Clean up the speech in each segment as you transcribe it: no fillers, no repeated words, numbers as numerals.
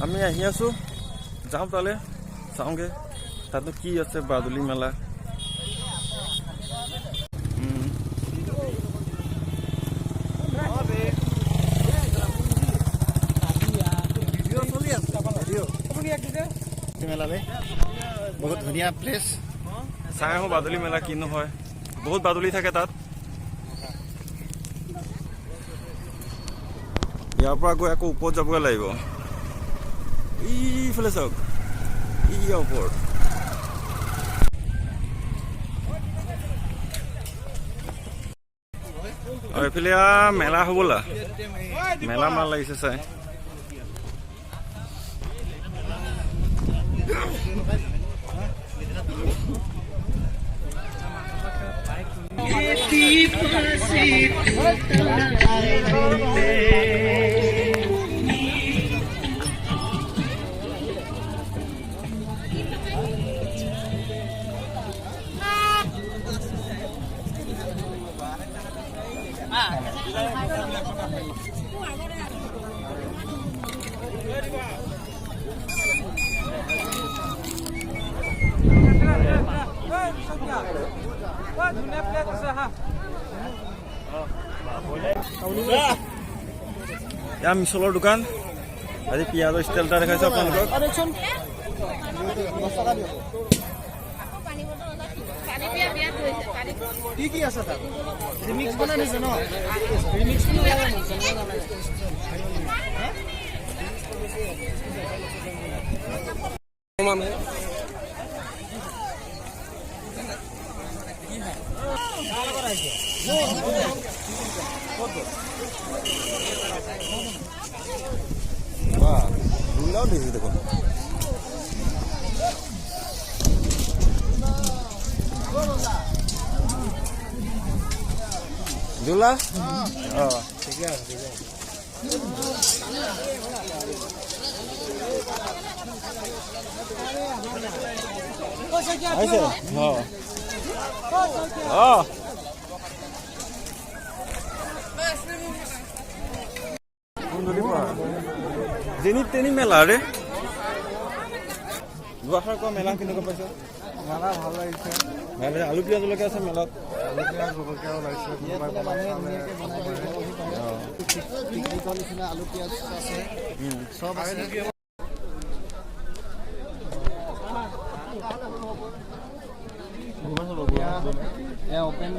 আমি আহি আছোঁ, যাওঁ তালৈ, চাওঁগৈ তাতনো কি আছে বাদুলি মেলা। মেলালৈ বহুত ধুনীয়া প্লেচ। চাই আহোঁ বাদুলি মেলা কিনো হয়, বহুত বাদুলি থাকে তাত। ইয়াৰ পৰা গৈ আকৌ ওপৰত যাবগৈ লাগিব। ইফালে চাওক, ই ওপৰত। আৰু এইফালে মেলা হ'বলা, মেলা মাল লাগিছে চাই। ইয়াৰ মিছলৰ দোকান। আজি পিঁয়াজৰ ষ্টাইল এটা দেখাইছে আপোনালোকক। কি কি আছে তাত? ৰিমিক্স বনাই দিছে ন? ৰিমিক্স। ৰুলাও দিছে দেখোন। জোলা অঁ ঠিকে আছে, ঠিকে আছে। আহিছে। অঁ অঁ যেনি তেনি মেলা ৰে। দুআষাৰ কোৱা, মেলা কেনেকুৱা পাইছা? মেলা ভাল লাগিছে। ভাল লাগিছে। আলু পিঁয়াজ জলকীয়া আছে মেলাত। আলু পিঁয়াজ জলকীয়াও লাগিছে, কোনোবাই বনাই খালে খাব পাৰে। পিকনিকৰ নিচিনা আলু পিঁয়াজ আছে, চব আছে। অপেন।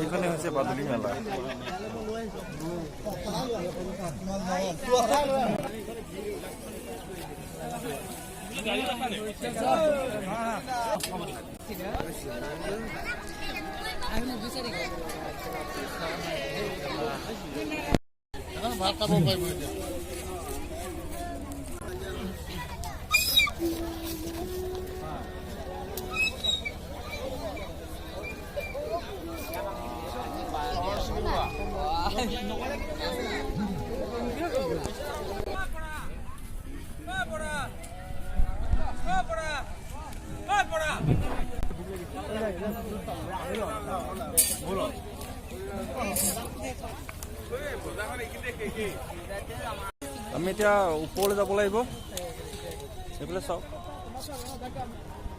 এইখনে হৈছে বাদুলি মেলা। ভাত খাব পাৰিব এতিয়া। আমি এতিয়া ওপৰলৈ যাব লাগিব। এইফালে চাওক,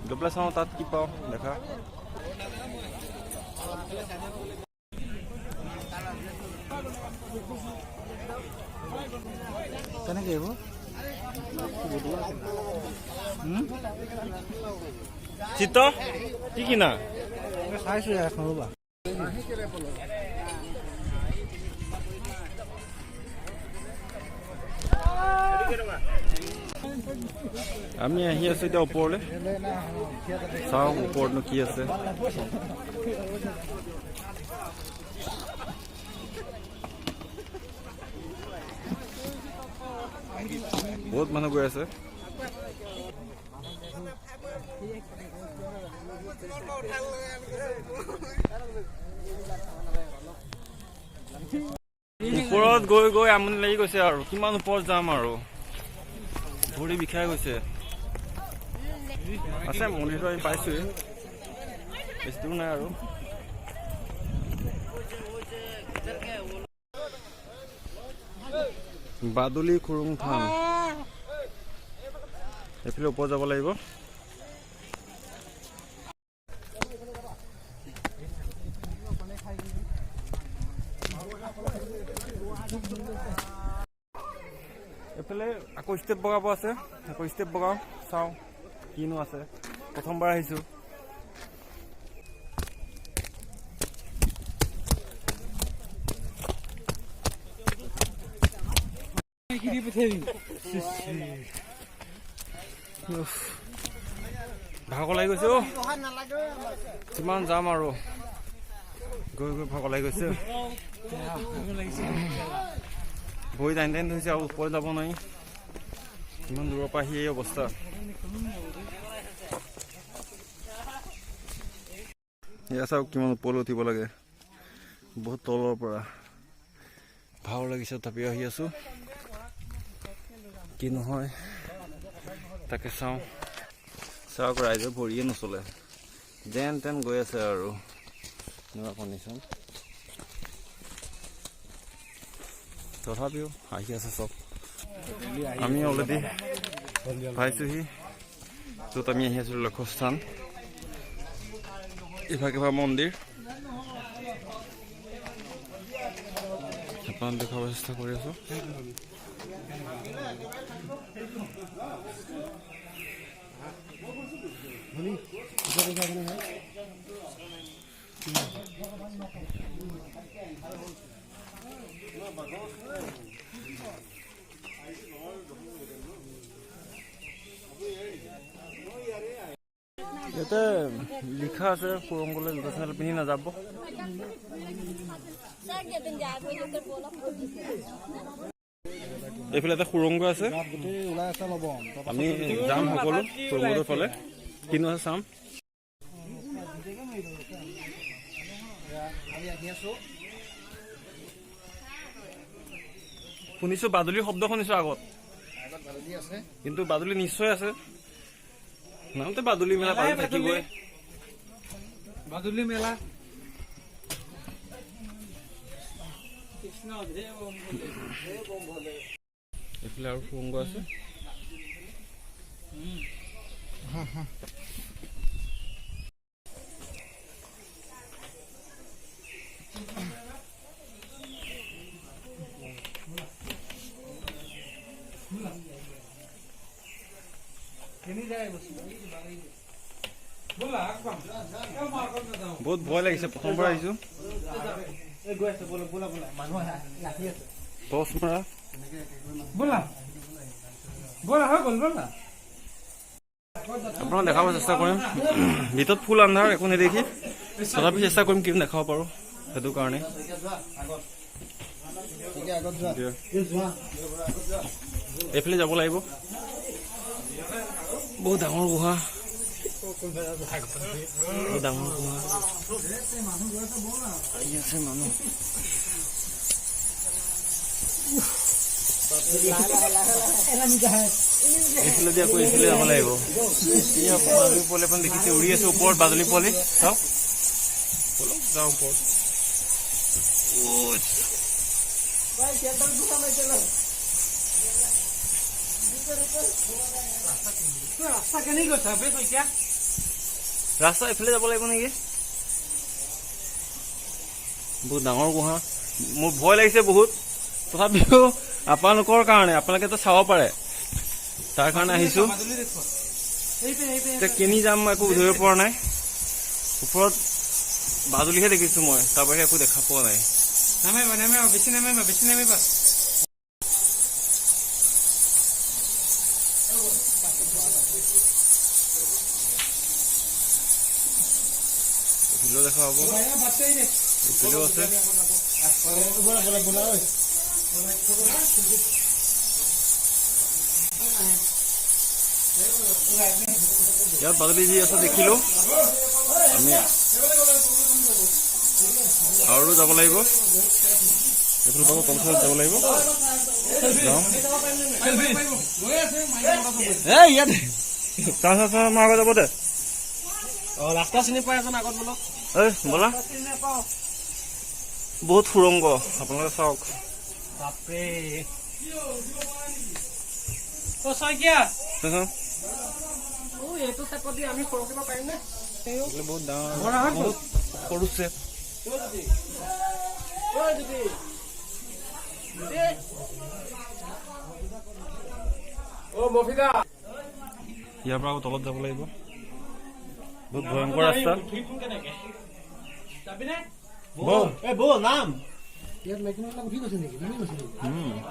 গৈ পেলাই চাওঁ তাত কি পাওঁ দেখা। কেনেকে আহিব? চিত্ত কি কিনা? চাইছো এখন, ৰ'বা। আমি আহি আছো এতিয়া ওপৰলৈ, চাওঁ ওপৰতনো কি আছে। বহুত মানুহ গৈ আছে। ওপৰত গৈ গৈ আমনি লাগি গৈছে আৰু কিমান ওপৰত যাম আৰু, ভৰি বিষাই গৈছে। আছে মন্দিৰটো আমি পাইছোৱেই, বেছি দূৰ নাই আৰু। বাদুলি খুৰুং থান, এইফালে ওপৰত যাব লাগিব। এইফালে আকৌ ষ্টেপ বগাব আছে, আকৌ ষ্টেপ বগাওঁ, চাওঁ কিনো আছে। প্ৰথমবাৰ আহিছোঁ। ভাগৰ লাগি গৈছে অ', কিমান যাম আৰু, গৈ গৈ ভাগৰ লাগি গৈছে। ভৰি টানি টানি ধৰিছে আৰু ওপৰত যাব নোৱাৰি, ইমান দূৰৰ পৰা আহি এই অৱস্থা। এয়া চাওক কিমান ওপৰলৈ উঠিব লাগে, বহুত তলৰ পৰা। ভাগৰ লাগিছে, তথাপিও আহি আছোঁ। কি নহয় তাকে চাওঁ। চাওক ৰাইজৰ ভৰিয়ে নচলে, যেন তেন গৈ আছে আৰু, এনেকুৱা কণ্ডিশ্যন। তথাপিও আহি আছে চব। আমি অলৰেডি পাইছোঁহি য'ত আমি আহি আছিলোঁ, লক্ষ্যস্থান ইভাগে মন্দিৰ। আপোনাক দেখুৱাব চেষ্টা কৰি আছোঁ। ইয়াতে লিখা আছে সুৰংগলৈ জোতা চেন্দেল পিন্ধি নাযাব। এইফালে এটা সুৰংগ আছে, আমি যাম সকলো সুৰংগটোৰ ফালে, কিনো আছে চাম। শুনিছো বাদুলিৰ শব্দ শুনিছো আগত, কিন্তু বাদুলি নিশ্চয় আছে। নামতে বাদুলি মেলা বাদুলি থাকিবই। বাদুলি মেলা। এইফালে আৰু সুৰংগ আছে। বহুত ভয় লাগিছে, প্ৰথমবাৰ আহিছো। টৰ্চ মাৰা। আপোনাক দেখাব চেষ্টা কৰিম। ভিতৰত ফুল আন্ধাৰ, একো নেদেখি, তথাপি চেষ্টা কৰিম কিনো দেখাব পাৰোঁ, সেইটো কাৰণে। এইফালে যাব লাগিব, বহুত ডাঙৰ গুহা, বহুত ডাঙৰ গুহা। আহি আছে মানুহ। এইফালে দি আকৌ এইফালে যাব লাগিব। বাদুলি পোৱালি আপুনি দেখিছে উৰি আছে ওপৰত, বাদুলি পোৱালি চাওক। ব'লক যাওঁ ওপৰত। ৰাস্তা এইফালে যাব লাগিব নেকি? বহুত ডাঙৰ গুহা, মোৰ ভয় লাগিছে বহুত, তথাপিও আপোনালোকৰ কাৰণে, আপোনালোকেতো চাব পাৰে, তাৰ কাৰণে আহিছো। এতিয়া কেনি যাম মই একো ধৰিব পৰা নাই। ওপৰত বাদুলিহে দেখিছো মই, তাৰ বাহিৰে একো দেখা পোৱা নাই। নামাৰিবা, নামাৰিবা, বেছি নামাৰিবা, বেছি নামাৰিবা। এইফালেও দেখা পাব, এইফালেও আছে। ইয়াত বাদুলি যি আছে দেখিলোঁ আমি, আৰু যাব লাগিব। এইফালে পাব, তল ফালে যাব লাগিব। যাওঁ। এই ইয়াত। চা চা চা, মই আগত যাব দে। অ, ৰাস্তা চিনি পাই এজন আগত বোলক। ঐ ব'লা, বহুত সুৰংগ, আপোনালোকে চাওক। বাপৰে, অ শইকীয়া। চাচোন। অ, এইটো ষ্টেপত দি আমি সৰকিব পাৰিম নে? এইফালে বহুত ডাঙৰ, বহুত সৰু ষ্টেপ। ঐ জ্যোতি। অ মফিদা। ইয়াৰ পৰা আকৌ তলত যাব লাগিব, বহুত ভয়ংকৰ ৰাস্তা। যাবিনে? ব'ল। এ বৌ নাম। ইয়াত মাইকী মানুহ উঠি গৈছে নেকি? নামি গৈছে নেকি?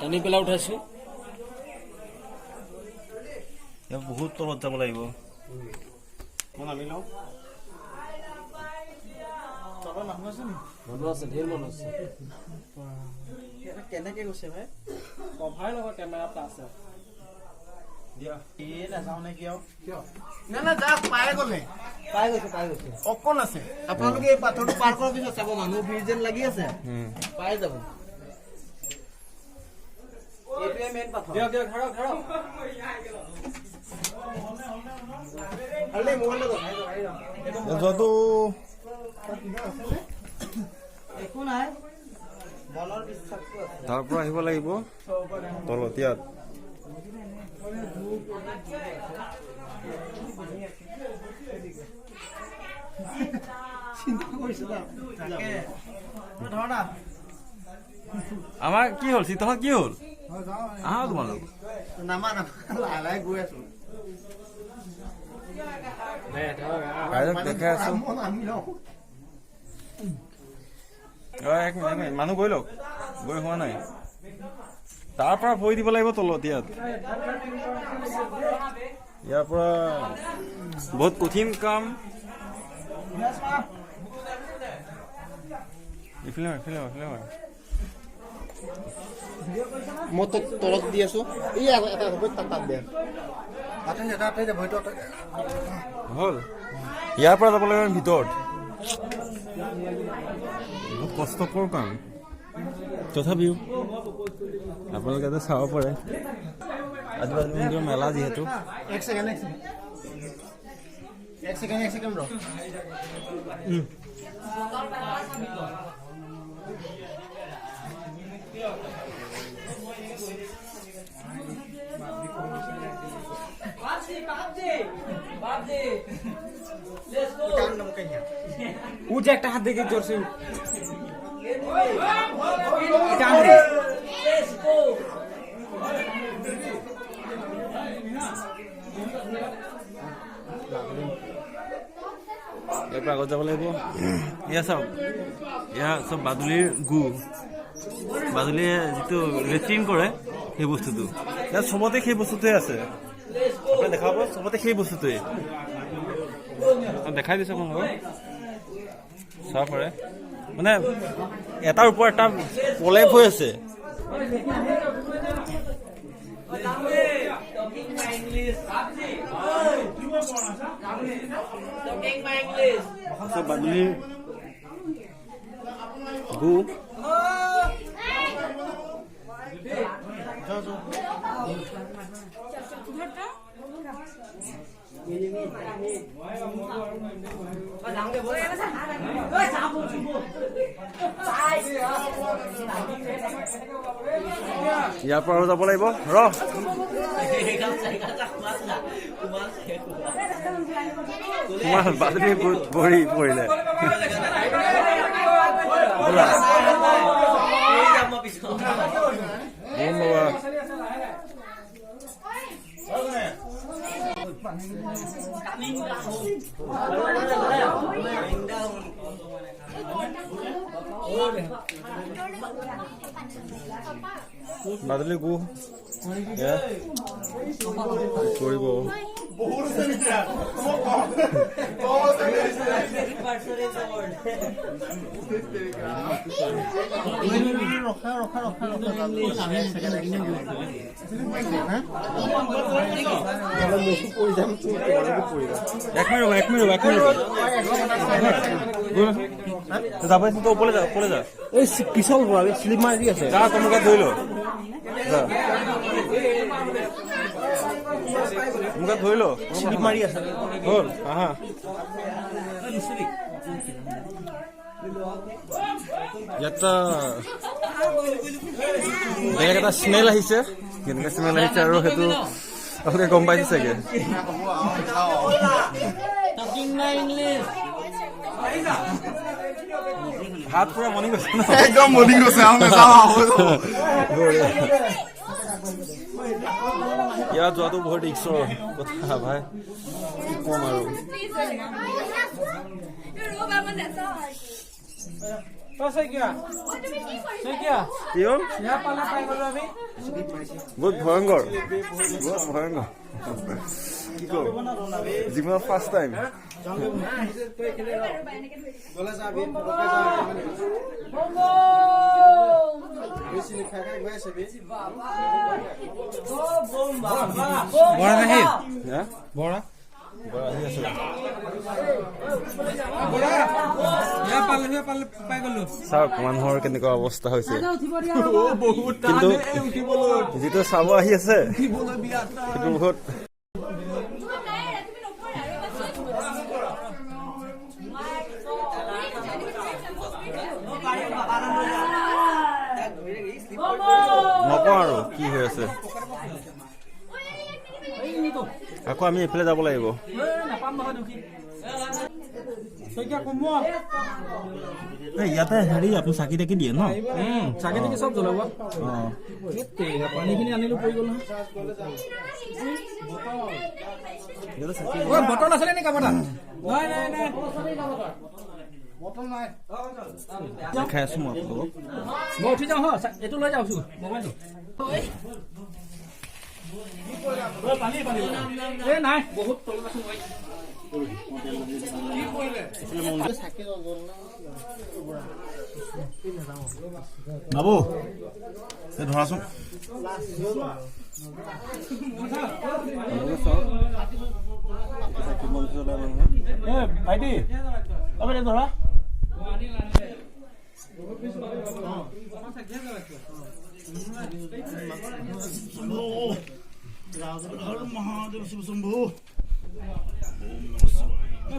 টানি পেলাই উঠাইছো। ইয়াত বহুত তলত যাব লাগিব। মই নামি লওঁ। তলত মানুহ আছে নেকি? মানুহ আছে, ধেৰ মানুহ আছে। কেনেকে গৈছে ভাই? কভাৰ লগত কেমেৰা এটা আছে। দিয়া। এই নাযাওঁ নেকি আৰু? কিয়? না না, যাক পাই গ'লে। পাই গৈছে, পাই গৈছে। অকণ আছে। আপোনালোকে এই পাথৰটো পাৰ কৰাৰ পিছত চাব, মানুহ ভিৰ যেন লাগি আছে, পাই যাব। এইটোৱে মেইন পাথৰ। দিয়ক দিয়ক, ধৰক ধৰক। আৰু দেই, মোবাইলটো ক'ত? যোৱাটো। একো নাই, মনৰ বিশ্বাসটো আছে। তাৰ পৰা আহিব লাগিব তলত ইয়াত। চিন্তা কৰিছো না। ধৰ না। আমাৰ কি হ'ল? চিত্ৰখন কি হ'ল? আহা তোমালোক। নামা নামা, লাহে লাহে গৈ আছো। ৰাইজক দেখাই আছো। মই নামি লওঁ। অ, এক মিনিট, এক মিনিট, মানুহ গৈ লওক, গৈ হোৱা নাই। তাৰ পৰা ভৰি দিব লাগিব তলত ইয়াত। ইয়াৰ পৰা বহুত কঠিন কাম। ইফালে হয়, ইফালে হয়, ইফালে হয়। মই তোক তলত দি আছো। এই এটা হ'ব, তাত তাত দে। তাতে দে, তাতে দে, ভৰিটো আঁতৰাই দে। হ'ল, ইয়াৰ পৰা যাব লাগিব ভিতৰত। বহুত কষ্টকৰ কাম, তথাপিও আপোনালোকে ইয়াতে চাব পাৰে। আজি বাদুলি মন্দিৰৰ মেলা যিহেতু। এক ছেকেণ্ড, এক ছেকেণ্ড, এক ছেকেণ্ড, এক ছেকেণ্ড ৰ। বাপজি, let's go. উঠ, একটা হাত দেখে জোৰসে উঠ। Let's go. ইয়াৰ পৰা আগত যাব লাগিব। এয়া চাওক, এয়া চব বাদুলিৰ গু। বাদুলিয়ে যিটো লেট্ৰিন কৰে সেই বস্তুটো ইয়াত চবতে সেই বস্তুটোৱে আছে। আপুনি দেখাব, চবতে সেই বস্তুটোৱে দেখাই দিছোঁ আপোনালোকক, চাব পাৰে। মানে এটাৰ ওপৰত এটা প্ৰলেপ হৈ আছে। Talking my English. Talking my English. চব বাদুলিৰ গু। ইয়াৰ পৰা আৰু যাব লাগিব। ৰ, তোমাৰ বাদুলি গোট ভৰি পৰিলে। ব'লা। ব'ল বাবা। বাদুলি গু এয়া কৰিব। person in the world. এক মিনিট ৰ'বা, এক মিনিট ৰ'বা, এক মিনিট ৰ'বা। যাব, তই ওপৰলৈ যা, ওপৰলৈ যা। এই পিছল পৰা শ্লিপ মাৰি আছে। যা, তই মোক ধৰি ল, যা, মোক ধৰি ল। শ্লিপ মাৰি আছে। হ'ল, আহা। ইয়াত বেলেগ এটা স্মেল আহিছে। কেনেকুৱা স্মেল আহিছে আৰু সেইটো আপোনালোকে গম পাইছে চাগে। Talking my English. হাত পুৰা মনি গৈছে ন? একদম মৰি গৈছে আৰু নাযাওঁ। ইয়াত যোৱাটো বহুত ৰিক্সৰ কথা ভাই, কি ক'ম আৰু। অ শইকীয়া, শইকীয়া। কি হ'ল? ইয়াৰ পালে পাই গলো আমি। বহুত ভয়ংকৰ, বহুত ভয়ংকৰ। কি কম, জীৱনত ফাৰ্ষ্ট টাইম। বৰা নাহিল? হা? বৰা। বৰা আহি আছে। ইয়াৰ পালে, ইয়াৰ পালে পাই গলো। চাওক মানুহৰ কেনেকুৱা অৱস্থা হৈছে, কিন্তু যিটো চাব আহি আছে সেইটো বহুত। নকওঁ আৰু কি হৈ আছে। আকৌ আমি এইফালে যাব লাগিব। নাপাম নহয় দুখী। শইকীয়া কমোৱা। ইয়াতে হেৰি আপুনি চাকি তাকি দিয়ে ন? চাকি তাকি চব জ্বলাব। পানীখিনি আনিলো, পৰি গ'ল নহয়। ঐ, বটল আছিলে নি কাৰোবাৰ তাত? নাই নাই নাই। দেখাই আছো মই আপোনালোকক। মই উঠি যাওঁ। হ, এইটো লৈ যাওঁচোন মোবাইলটো। এই নাই, বহুত তলত আছো মই। বাবু, এই ধৰাচোন। এ ভাইটি, অ ভাইটি ধৰা।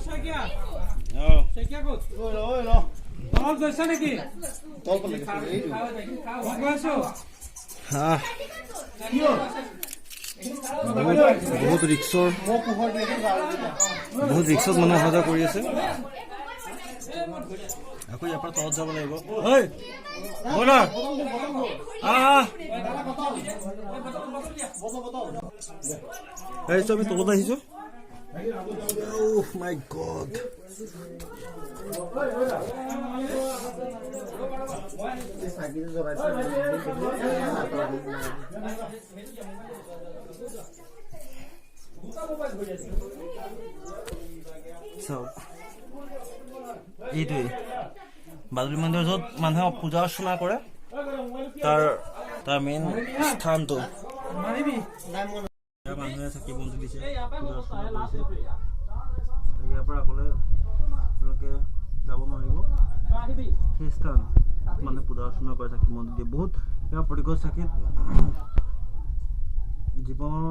শইকীয়া, শইকীয়া ক'ত? তলত গৈছা নেকি? মই গৈ আছো। বহুত বহুত ৰিক্সৰ, বহুত ৰিক্সত মানুহ অহা যোৱা কৰি আছে। আকৌ ইয়াৰ পৰা তলত যাব লাগিব। ঐ ব'লা, আহ আহিছো, আমি তলত আহিছো। Oh my God. চাওক, এইটোৱেই বাদুলি মন্দিৰ, য'ত মানুহে পূজা অৰ্চনা কৰে, তাৰ মেইন স্থানটো। ইয়াৰ মানুহে চাকি বন্তি দিছে, পূজা অৰ্চনা কৰিছে। ইয়াৰ পৰা অকলে আপোনালোকে যাব নোৱাৰিব। সেই স্থান মানুহে পূজা অৰ্চনা কৰে, চাকি বন্তি দিয়ে। বহুত ইয়াৰ প্ৰতিগছ চাকিত জীৱনৰ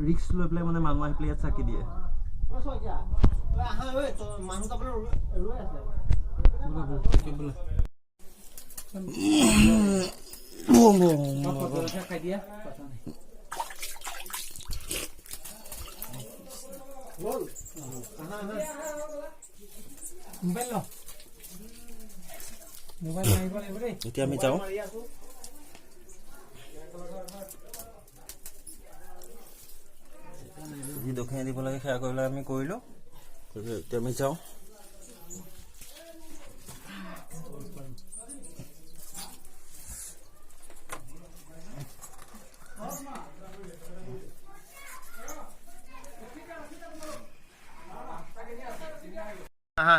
ৰিস্ক লৈ পেলাই মানে মানুহ আহি পেলাই ইয়াত চাকি দিয়ে। খাই দিয়া। মোবাইল ল, মোবাইল মাৰিব লাগিব দেই। এতিয়া আমি যাওঁ। যি দক্ষিণা দিব লাগে সেয়া কৰি আমি কৰিলোঁ। এতিয়া আমি যাওঁ। আহা।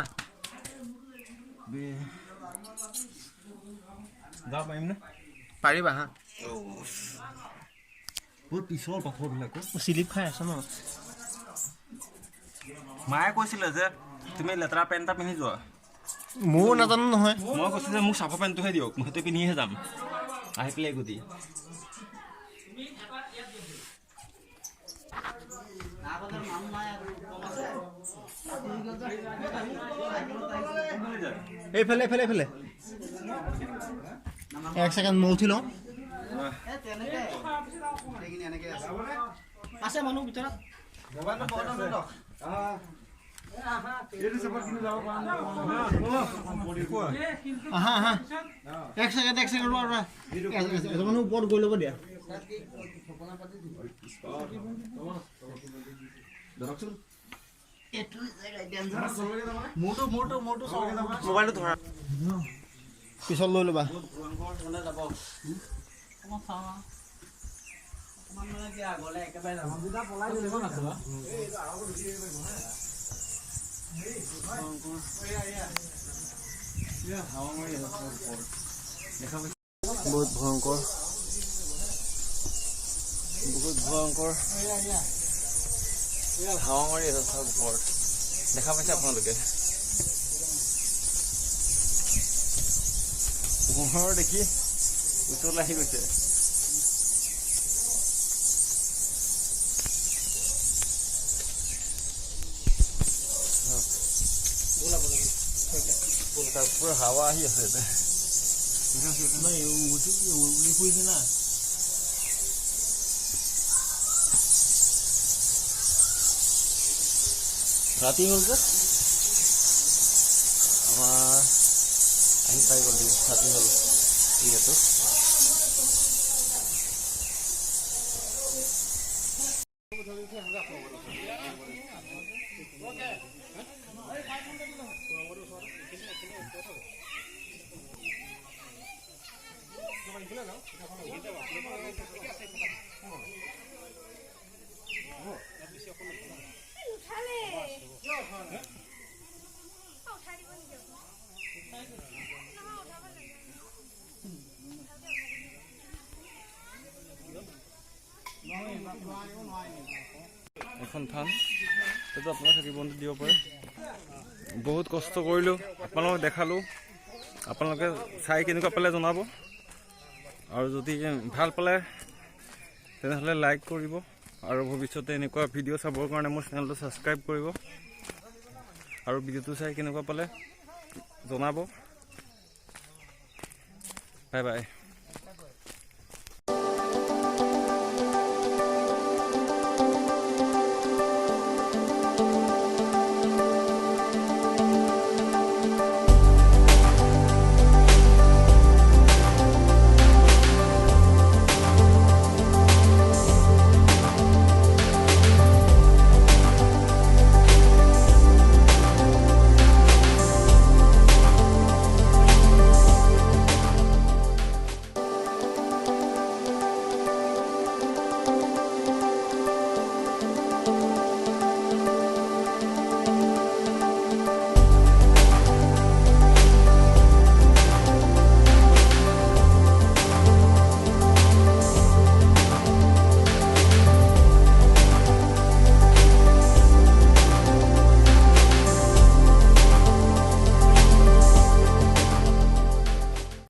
বে, যাব পাৰিম নে? পাৰিবা। হা, বহুত পিছল পাথৰবিলাকো। চিলিপ খাই আছ ন? মায়ে কৈছিলে যে তুমি লেতেৰা পেণ্ট এটা পিন্ধি যোৱা। ময়ো নাজানো নহয়। মই কৈছোঁ যে মোক চাফা পেণ্টটোহে দিয়ক, মই সেইটো পিন্ধিহে যাম। আহি পেলাই গুটি এইফালে এইফালে এইফালে, এক ছেকেণ্ড, মই উঠি লওঁ। আছে মানুহ ভিতৰত। আহা আহা, এক ছেকেণ্ড, এক ছেকেণ্ড, ৰোৱা ৰোৱা, এজন মানুহ ওপৰত গৈ ল'ব দিয়া। মোবাইলটো ধৰা, পিছত লৈ ল'বা। বহুত ভয়ংকৰ, বহুত ভয়ংকৰ হাৱা মাৰি আছে চব ওপৰত, দেখা পাইছে আপোনালোকে? পোহৰ দেখি ওচৰলৈ আহি গৈছে। তাত পুৰা হাৱা আহি আছে ইয়াতে। ৰাতি হ'ল যে আমাৰ আহি পাই গ'ল, ৰাতি হ'ল যিহেতু। এখন থান, তাতো আপোনালোকে চাকি বন্তি দিব পাৰে। বহুত কষ্ট কৰিলোঁ, আপোনালোকক দেখালোঁ। আপোনালোকে চাই কেনেকুৱা পালে জনাব, আৰু যদি ভাল পালে তেনেহ'লে লাইক কৰিব, আৰু ভৱিষ্যতে এনেকুৱা ভিডিঅ' চাবৰ কাৰণে মোৰ চেনেলটো ছাবস্ক্ৰাইব কৰিব, আৰু ভিডিঅ'টো চাই কেনেকুৱা পালে জনাব। Bye bye.